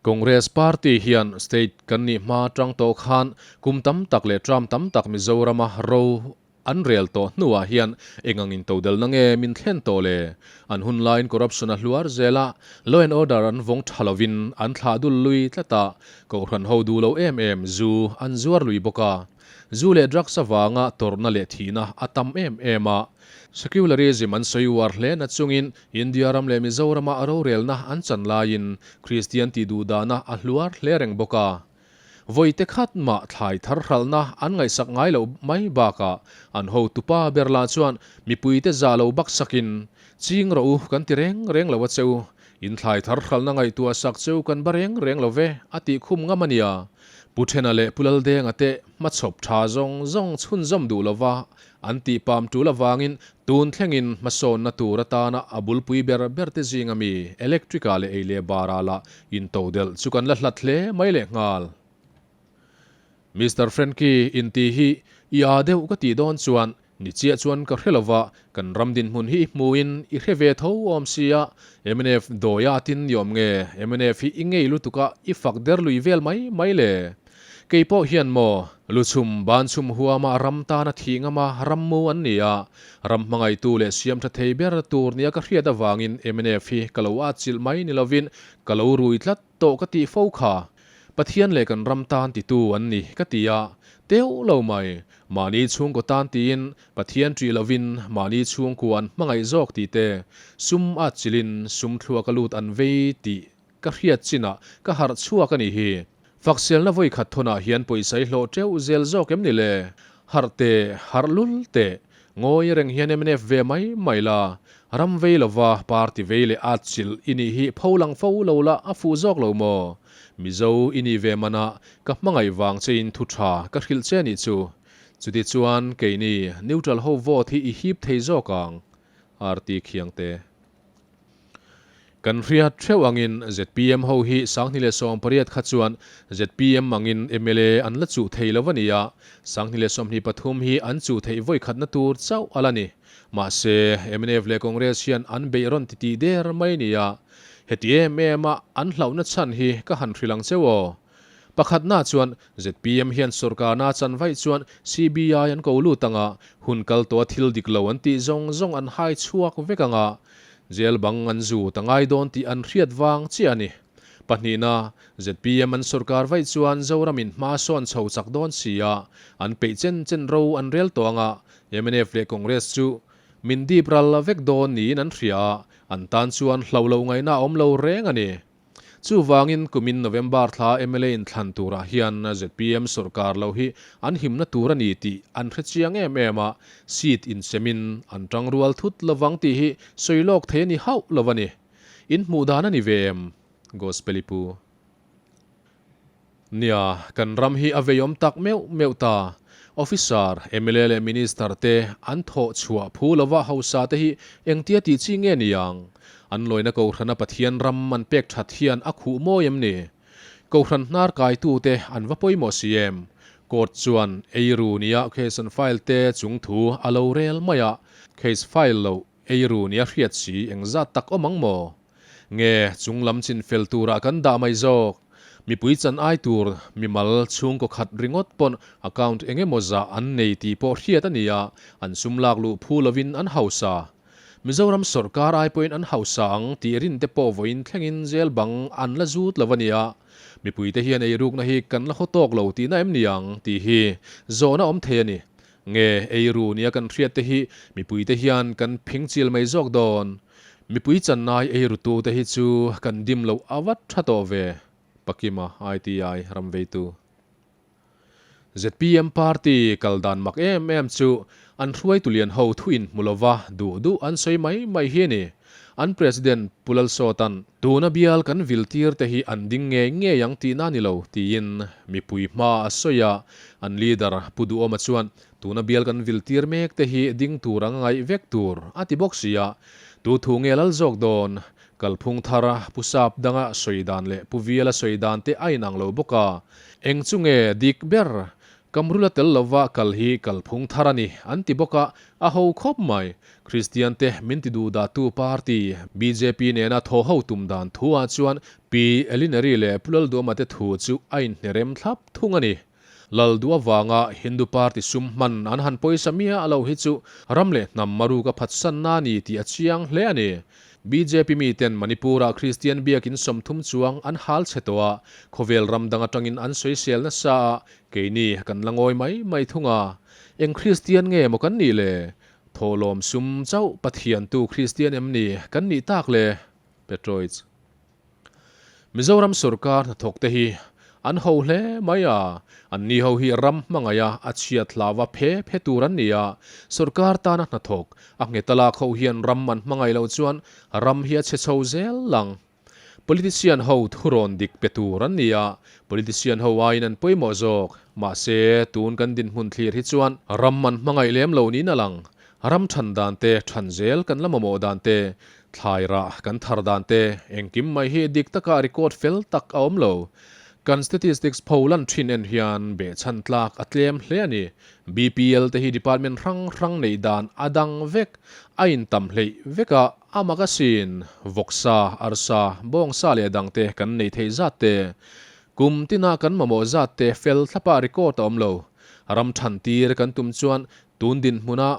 Congress Party hian state kan nih hma tang tawh khan kum tam tak leh term tam tak Mizorama ro an rel tawh hnuah hian eng ang intodelna nge min thlen tawh le? An hun laiin corruption a hluar zel a, law and order an vawng tha lovin an thlah dul lui tlat a, kohhran ho duh lo em em zu an zuar lui bawk a. Zu leh drugs avanga tawrhna leh thihna a tam em em a. Secularism an sawi uar hle na chungin India ram leh Mizorama a rorelna an chan laiin Kristian tih duhdahna a hluar hle reng bawk a. Vawi te khat mah thlai thar hralhna an ngaihsak ngai loh mai bakah an hotupa ber lah chuan mipuite zah lo baksakin, Ching rawh u kan ti reng reng lo a che u, in thlai thar hralhna ngaihtuah sak che u kan ba reng reng lo ve a tih khum ngam a nia. Pu Thena leh Pu Laldenga te hmachhawp tha zawng zawng chhunzawm duh lova An tih pam tul avangin tun thlengin hmasawnna tur atana a bulpui ber ber te zinga mi electric ah leh ei leh bar ah lah intodelh chu kan la hlat hle mai leh nghal. Mister Frankie intih hi i aa deuh ka tih dawn chuan ni chiah chuan ka hre lova, kan ram dinhmun hi i hmuin i hre ve tho awm sia, mnf dawi a tin ni awm nge mnf hi i ngei lutuk a i fak der lui vel mai mai le? Kei pawh hian maw, luchhum banchhum huama ram tana thih ngama rammu an ni a, ram hmangaihtu leh siamtha thei ber tur nia ka hriat avangin mnf hi ka lo atchilh mai ni lovin ka lo rui tlat tawh ka tih fo kha. Pathian leh kan ram tan titu an ni ka ti a, teuh lo mai. Mahni chhungkaw tan tiin Pathian ṭih lovin mahni chhungkua an hmangaih zawk tih te, sum atchilhin sum thluak a lut an vei tih Ka hriat chinah ka harh chhuak a nih hi. Fakselna vawi khat thawnah hian pawisa i hlawh teuh zel zawk em ni le? Harh teh, harh lul teh. Ngawi reng hian mnf ve mai mai la. Ram vei lova party vei leh at chilh i nih hi pho lang fo lo la a fuh zawk lo maw? Mizo i nih ve manah ka hmangaih vang chein thu tha ka hrilh che nih chu. Chutichuan keini neutral ho vote hi i hip thei zawk ang. RT Khiangte. Kan hriat theuh angin zpm ho hi 2018 kha chuan zpm angin mla an la chuh thei lo a ni a, 2023 hi an chuh theih vawi khatna tur chauh a la ni. Mahse, mnf leh Congress hian an beih rawn titih der mai a ni a, heti em em a an hlauhna chhan hi ka han hrilh ang cheu aw. Pakhatna chuan zpm hian sorkarna chan vaih chuan CBI an ko lut ang a, hun kal tawha thil dik lo an tih zawng zawng an hai chhuak vek ang a, jail bang an zut a ngai dawn tih an hriat vang chiah a ni. Pahnihna, zpm an sorkar vaih chuan Zoramin hma sawn chho chak dawn si a, an peih chen chen ro an rel tawh ang a, mnf leh Congress chu min dip ral vek dawn niin an hria a, an tan chuan hlauh loh ngaihna a awm lo reng a ni. Chuvangin kumin November thla mla inthlan turah hian zpm sorkar lo hi an himna tur a ni tih an hre chiang em em a, seat insemin an tangrual thut lovang tih hi sawi lawk thei a ni hauh lo a ni. In hmuh dan a ni ve em? Gospel-i pu. Nia, kan ram hi a veiawm tak meuh meuh ta. Officer, mla leh Minister te an thawh chhuah phu lova hausa te hi engtia tih chi nge ni ang? An lawina Kohhrana Pathian ram an pek that hian a khuh mawi em ni? Kohhran hnar kaitu te an va pawimawh si em? Court chuan eiru nia case an file te chung thu a lo rel mai a, case file loh eiru nia hriat si engzat tak awm ang maw? Nge chung lam chin fel turah kan dah mai zawk? Mipui chan ai tur mimal chhungkaw khat ringawt pawn account eng emaw zah an nei tih pawh hriat a ni a, an sum lak luh phu lovin an hausa. Mizoram sawrkar ai pawhin an hausa ang tih rin te pawh vawiin thlengin jail bang an la zut lo a nia. Mipuite hian eirukna hi kan la haw tawk lo tihna em ni ang tih hi zawhna awm thei a ni. Nge eiru nia kan hriat te hi mipuite hian kan phing chil mai zawk dawn. Mipui channai eirutu te hi chu kan dim loh a vat tha tawh ve. Pakima ITI ramveitu. Zpm party kal dan mak em em chu an hruaitu lian ho thu in hmu lova duh duh an sawi mai mai hi a ni. An President Pu Lalsawta'n tuna bial kan vil tir te hi an ding ngei ngei ang tihna a ni lo tiin mipui hma a sawi a, an leader Pu Duhawma chuan tuna bial kan vil tir mek te hi ding tur ang a ngaih vek tur a ti bawk si a, tu thu nge lal zawk dawn? Kalphung thar Pu Sap danga sawi dan leh Pu Viala sawi dan te a inang lo bawk a, eng chu nge dik ber? Kamrula tel lova kal hi kalphung thar a ni, an ti bawk a, a ho khawp mai. Kristian te min ti duhdahtu party, bjp nena thaw ho tum dan thu ah chuan Pi Elineri leh Pu Lalduama te thu chu a inhnerem thlap thung a ni. Lalduh avanga Hindu party sum hman an han pawisa miah lo hi chu ram leh hnam maruk a phatsanna a ni tih a chiang hle a ni. Bjp miten Manipur-ah Kristian biakin 30 chuang an hal chhe tawh a, khawvel ram dang atangin an sawisel nasa a, keini kan la ngawi mai mai thung a. Eng Kristian nge maw kan nih le? Thawhlawm sum chauh Pathiantu Kristian em ni kan nih tak le? Petroich. Mizoram sorkar hnathawk te hi an ho hle mai a, an ni ho hi ram hmangaih a a chhiat hlauva phe phe tur an ni a, sorkar tana hnathawk a nghet a lak ho hian ram an hmangaih loh chuan ram hi a chhe chho zel lang. Politician ho thurawn dik pe tur an ni a, politician ho aiin an pawimawh zawk. Mahse, tun kan dinhmun thlir hi chuan ram an hmangaih lem lo niin a lang. Ram than dan te, than zel kan la mamawh dan te, Thlai rah kan thar dan te engkim mai hi dik taka record fel tak a awm lo. Kan statistics pho lan thin en hian behchhan tlak a tlem hle a ni. BPL te hi department hrang hrang neih dan a dang vek, a intam hleih vek a, a mak asin. Vawksa, arsa, bawngsa leh dang te kan nei thei zat te. Kum tina kan mamawh zat te fel thlapa record a awm lo. Ram than tir kan tum chuan tun dinhmuna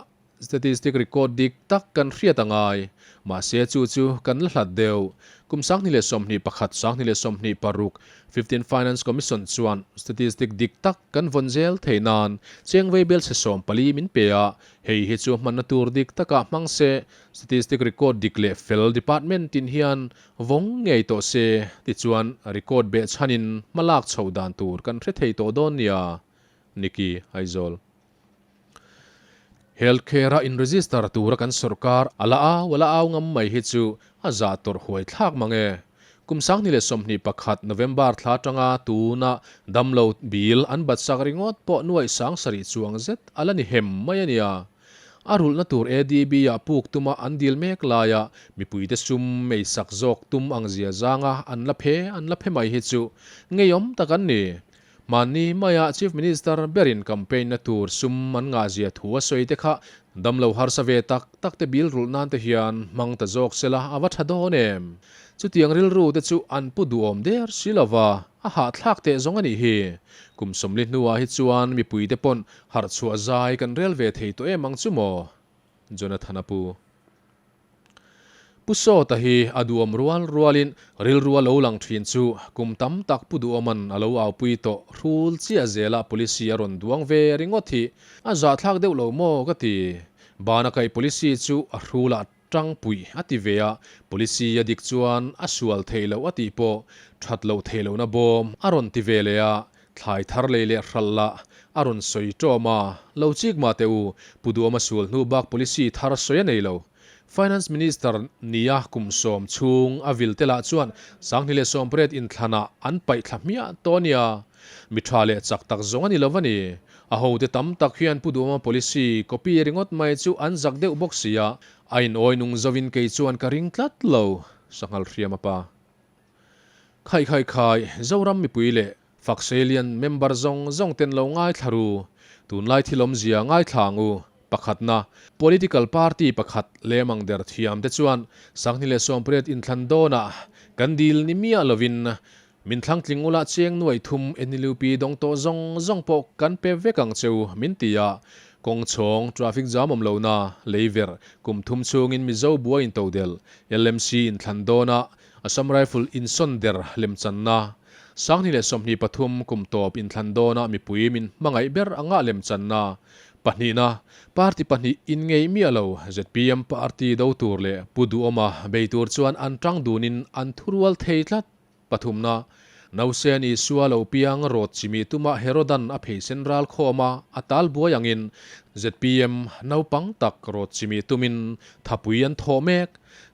Statistic record dik tak kan hriat a ngai. Mahse chu chu kan la hlat deuh. Kum 2021, 2026, Fifteen Finance Commission chuan statistic dik tak kan vawn zel thei nan chengvei bel chhe 14 min pe a, hei hi chu hmanna tur dik takah hmang se, statistic record dik leh fel department tin hian vawng ngei tawh se, tichuan record behchhanin hma lak chhoh dan tur kan hre thei tawh dawn nia. Nikki, Aizawl. Health care a in register tura kan sorkar a la au a la au ngam mai hi chu a zah tawrh huai thlak mang e. Kum 2021 November thla atanga tuna damlo bill an bat sak ringawt pawh nuaih 7000 chuang zet a la ni hem mai a nia. A rulhna tur ADB ah puk tuma an dil mek laia mipuite sum mei sak zawk tum ang zia zanga an la phe an la phe mai hi chu ngeiawm tak an ni. Mahni maia Chief Minister berin campaign na tur sum an ngahzia thu a sawi te kha damlo harsa ve tak tak te bil rulh nan te hian hmang ta zawk sela a va tha dawn em? Chutiang rilru te chu an pu duhawm der si lova, a hahthlak teh zawng a nih hi. Kum 40 hnuah hi chuan mipui te pawn harh chhuah zai kan rel ve thei tawh em ang chu maw? Jonathan a pu. Pu Sawta hi a duhawm rual rualin rilru a lo lang thin chu kum tam tak Pu Duhawman a lo aupui tawh hrul chiah zela policy a rawn duang ve ringawt hi a zahthlak deuh lo maw ka ti. Bana kaih policy chu a hrulah tangpui a ti ve a, policy a dik chuan a sual theih loh a tih pawh that loh theih lohna bawm a rawn ti ve leh a, thlai thar lei leh hralh lah a rawn sawi tawm a, lo chik mah teh u, Pu Duhawma sual hnu bak policy thar sawi a nei lo. Finance Minister nia kum 10 chhung a vil te lah chuan 2018 inthlanah an paih thla hmiah tawh a nia. Mi tha leh chak tak zawng a ni lo a ni. A hote tam tak hian Pu Duhawma policy copy ringawt mai chu an zak deuh bawk si a, a inawi nung zovin kei chuan ka ring tlat lo, Sanghal hriam a pa. Khai khai khai, Zoram mipui leh Fakselian member zawng zawng ten lo ngaithla ru. Tunlai thil awmzia ngaithla ang u. Pakhatna, political party pakhat lemang der thiam te chuan 2018 inthlan dawnah kan dil ni miah lovin min thlangtling ula cheng nuaih thum NLUP dawng tawh zawng zawng pawh kan pe vek ang cheu min ti a. Kawng chhawng, traffic jam awm lohna, leiverh, kum thum chhungin Mizo buai intodelh, LMC inthlan dawnah Assam Rifle insawn der lemchanna, 2023 kum tawp inthlan dawnah mipui min hmangaih ber anga lemchanna pahnihna, party pahnih in ngei miah lo zpm party do tur leh Pu Duhawma bei tur chuan an tang dunin an thurual thei tlat. Pathumna, Nausen Isua lo piang rawt chimi tuma Herodan a pheisen ral khawm a, a tal buai angin zpm naupang tak rawt chimi tumin thapui an thawh mek.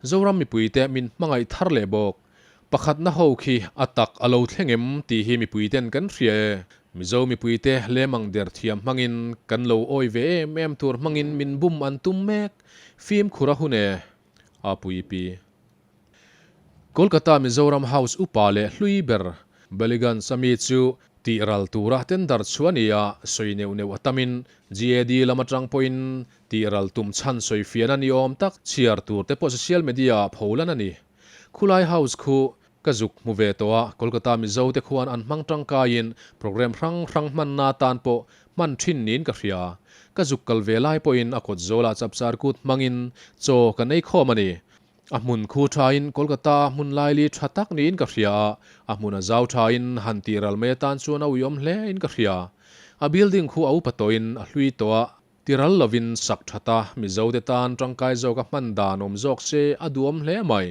Zoram mipuite min hmangaih thar leh bawk. Pakhatna ho khi a tak a lo thleng em tih hi mipuiten kan hria e. Mizo mipuite lemang der thiam hmangin kan lo awi ve em em tur hmangin min bum an tum mek. Fimkhur a hun e. A pui pi. Kolkata Mizoram House upa leh hlui ber Baliganj a mi chu. Tih ral tura tender chu a ni a, sawi neuh neuh a tamin GAD lam atang pawhin tih ral tum chhan sawi fiahna ni awm tak chhiar tur te pawh social media ah pholan a ni. Khulai House khu ka zuk hmu ve tawh a, Kolkata Mizo te khuan an hmang tangkaiin programme hrang hrang hmanna atan pawh hman thin niin ka hria. Ka zuk kal ve lai pawhin a kawt zawlah chapchar kut hmangin chaw kan ei khawm a ni. A hmun khu thain Kolkata hmun laili tha tak niin ka hria a, a hmun a zau thain han tih ral mai atan chuan a uiawm hle in ka hria. A building khu a upa tawhin a hlui tawh a, ti ral lovin sak that a, Mizote tan tangkai zawk a hman dan awm zawk se a duhawm hle mai.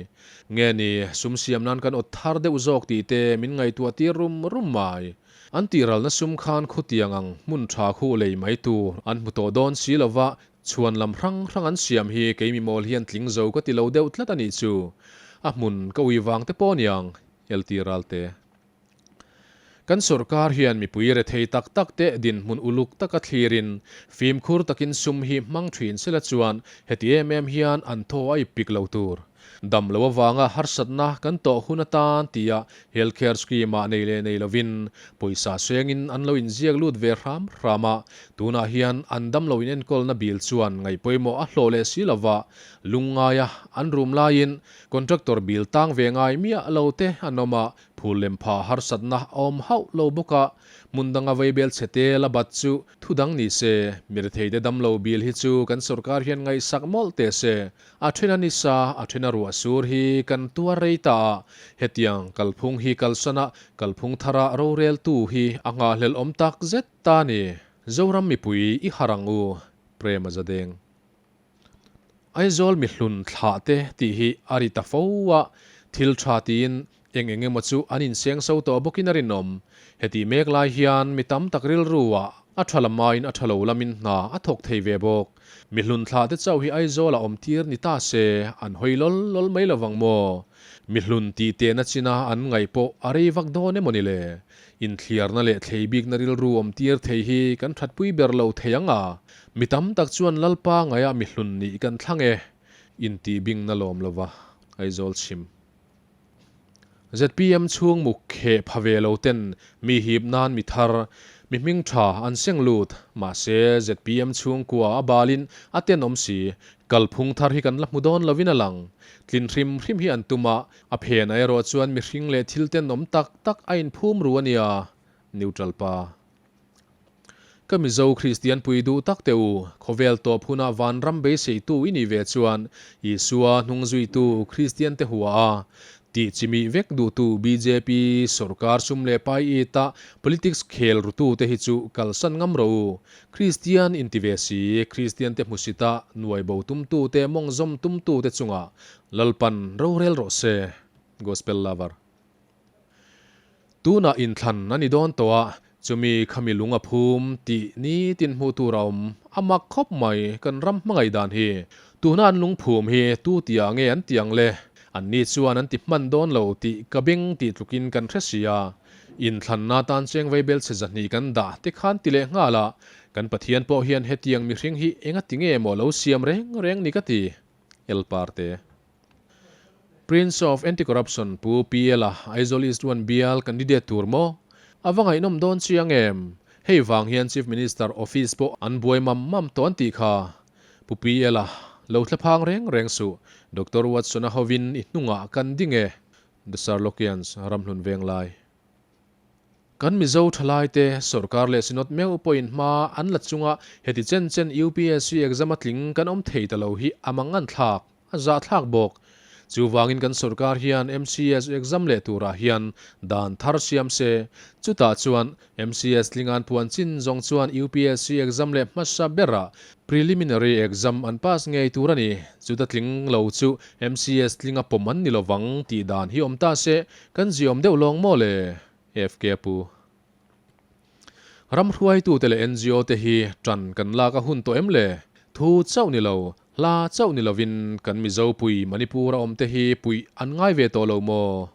Nge ni, sum siam nan kan awt thar deuh zawk tih te min ngaihtuah tir rum rum mai. An tih ralna sum khan khutiang ang hmun tha khu lei mai tur an hmu tawh dawn si lova, Chhuan lam hrang hrang an siam hi kei mi mawl hian tling zo ka ti lo deuh tlat a nih chu. A hmun ka ui vang te pawh niang, LT Ralte. Kan sorkar hian mipui rethei tak tak te dinhmun uluk taka thlirin fimkhur takin sum hi hmang thin sela chuan heti em em hian an thaw a ip pik lo tur. Dam lo avanga harsatna kan tawh hun atan tia Health Care Scheme-ah nei leh nei lovin pawisa sengin an lo inziak lut ve hram hram a, tunah hian an dam lo inenkawlna bil chuan ngaihpawimawh a hlawh leh si lova lungngaia an rum laiin contractor bil tang ve ngai miah lo te an awm a, phul lem pha harsatna a awm hauh lo bawk a, hmun danga veibel chhe te la bat chu thu dang ni se, miretheite damlo bil hi chu kan sorkar hian ngaihsak mawlh teh se. A then a nisa, a then a ruah sur hi kan tuar rei ta a, hetiang kalphung hi kalsana kalphung thara roreltu hi a nghahhlelh awm tak zet ta ni. Zoram mipui i harh ang u, Prema Zadeng. Aizawl mihlun thlah te tih hi a ri ta fo a, thil tha tiin eng eng emaw chu an inseng so tawh bawkin a rinawm. Hetih mek lai hian mi tam tak rilru ah a tha lam aiin a tha lo lamin hna a thawk thei ve bawk. Mi hlun thlah te chauh hi Aizawl ah awm tir ni ta se an hawi lawl lawl mai lovang maw? Mi hlun tih tehna china an ngaih pawh a rei vak dawn emaw ni le? Inthliarna leh thlei bikna rilru awm tir thei hi kan thatpui ber lo thei ang a. Mi tam tak chuan Lalpa ngaihah mi hlun nih kan thlang e. Intihbingna lawm lova Aizawl chhim. Zpm chhung muk kheh pha ve lo ten mi hip nan mi thar, mi hming tha an seng lut. Mahse, zpm chhungkua a balin a tenawm si. Kalphung thar hi kan la hmu dawn lovin a lang. Tlin hrim hrim hi an tum a, a phen ah erawh chuan mihring leh thil tenawm tak tak a inphum ru a nia. Neutral pa. Ka Mizo Kristian pui duh tak te u, khawvel tawp huna vanram beiseitu i nih ve chuan Isua hnung zuitu Kristian te hua a, tih chimih vek duhtu bjp sorkar sum leh pai it a politics khel rutu te hi chu kalsan ngam rawh u. Kristian inti ve si, Kristian te hmusita nuai bo tumtu te mawngzawm tumtu te chungah Lalpan rorel rawh se. Gospel Lover. Tunah inthlan a ni dawn tawh a, chumi khami lung a phum tih nitin hmuh tur a awm. A mak khawp mai kan ram hmangaih dan hi. Tuna an lung phum hi tu tia nge an ti ang le? Anni chuan an ti hman dawn lo tih ka beng tih tlukin kan hre si a. Inthlanna tan cheng vaibel chhe zahnih kan dah te khan ti leh nghal a, kan Pathian pawh hian hetiang mihring hi enga ti nge maw lo siam reng reng ni ka ti. Elparte. Prince of Anti-Corruption Pu PL-a Aizawl East 1 bial candidate tur maw? A va ngaihnawm dawn chiang em? Hei vang hian Chief Minister Office pawh an buai mam mam tawh an tih kha. Pu PL-a, lo thlaphang reng reng suh. Doctor Watson-a hovin i hnungah kan ding e. The Sherlockians, Ramhlun Venglai. Kan Mizo thalaite sorkar leh Synod meuh pawhin hma an la chunga heti chen chen UPSC exam a tling kan awm thei ta lo hi a mangan thlak, a zah thlak bawk. Chuvangin kan sorkar hian MCS exam leh turah hian dan thar siam se, chutah chuan MCS tlingan puan chin zawng chuan UPSC exam leh hmasa berah preliminary exam an pass ngei tur a ni. Chuta tling lo chu MCS tlinga pawm an ni lovang tih dan hi awm ta se, Kan ziawm deuh lawng maw le? FK Pu. Ram hruaitute leh ngo te hi tan kan lak a hun tawh em le? Thu chauh ni lo, hla chauh ni lovin kan Mizo pui Manipur a awm te hi puih an ngai ve tawh lo maw?